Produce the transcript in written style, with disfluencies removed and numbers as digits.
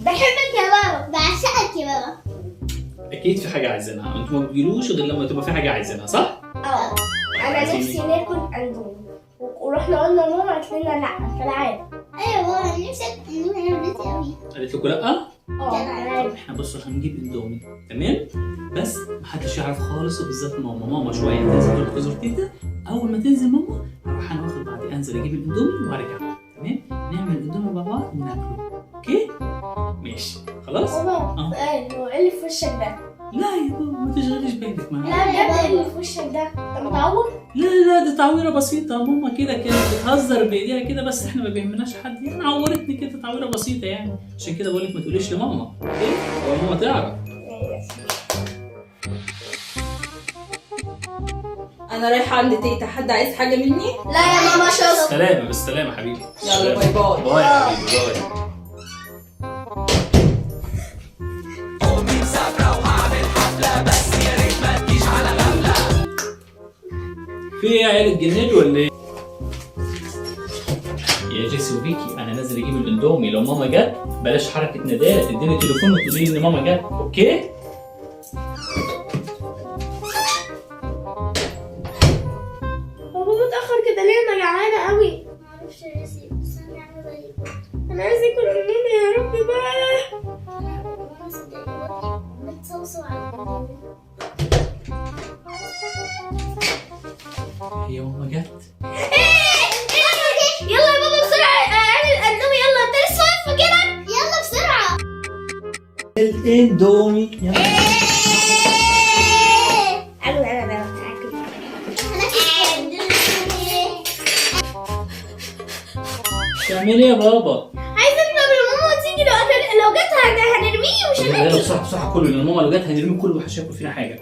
بحبك يا بابا، بعشقك يا بابا. اكيد في حاجة عايزينها، انتوا ما بتجيلوش غير لما تبقى في حاجة عايزينها، صح؟ اه انا نفسي ناكل اندومي، ورحنا قلنا لماما قالت لنا لا كالعادة. ايوه بابا، نفسي اكل اندومي، انا وريتي قوي. قالت لكم لا؟ اه. طب احنا بصوا هنجيب اندومي، تمام؟ بس محدش يعرف خالص، وبالذات ماما. ماما شوية تنزل تروح تزور تيتا، اول ما تنزل ماما هروح انا واخد بعضي انزل اجيب الاندومي وارجع، تمام؟ نعمل الاندومي مع بعض وناكله، okay؟ ماشي خلاص؟ بابا سؤال، هو ايه اللي في وشك ده؟ لا يا بابا ما تشغليش بالك معايا. لا بجد ايه اللي في وشك ده؟ انت متعور؟ لا لا دي تعويره بسيطة، ماما كده كانت بتهزر بايديها كده، بس احنا ما بيهمناش حد يعني، عورتني كده تعويره بسيطة يعني، عشان كده بقول لك ما تقوليش لماما، okay؟ هو ماما تعرف. انا رايحة عند تيتا، حد عايز حاجة مني؟ لا يا ماما شكرا. سلامة، بالسلامة حبيبي. يلا bye bye. bye يا حبيبي bye. في ايه يا عيال، اتجننتوا ولا ايه؟ يا جيسي وبيكي انا نازل اجيب الاندومي، لو ماما جت بلاش حركة نداء، تديني تليفون وتقولي لي ان ماما جت، okay؟ هو بابا اتأخر كده ليه؟ انا جعانة قوي. معرفش يا جيسي، بس انا جعانة زيك. انا عايز اكل اندومي يا رب بقى. انا صدقني بطني بتصوصو على الاندومي. هي ماما جت؟ يلا يا بابا بسرعة، اعمل الاندومي، يلا انت لسه واقف كده، يلا بسرعة. الاندومي يلا. انا انا انا اكل. تعمل ايه يا بابا؟ عايزة اكل قبل ما ماما تيجي، لو جت هنرميه ومش يلا هناكل. بسرعة بسرعة كله، لان ماما لو جت هنرمي كله ومحدش هياكل فينا حاجة.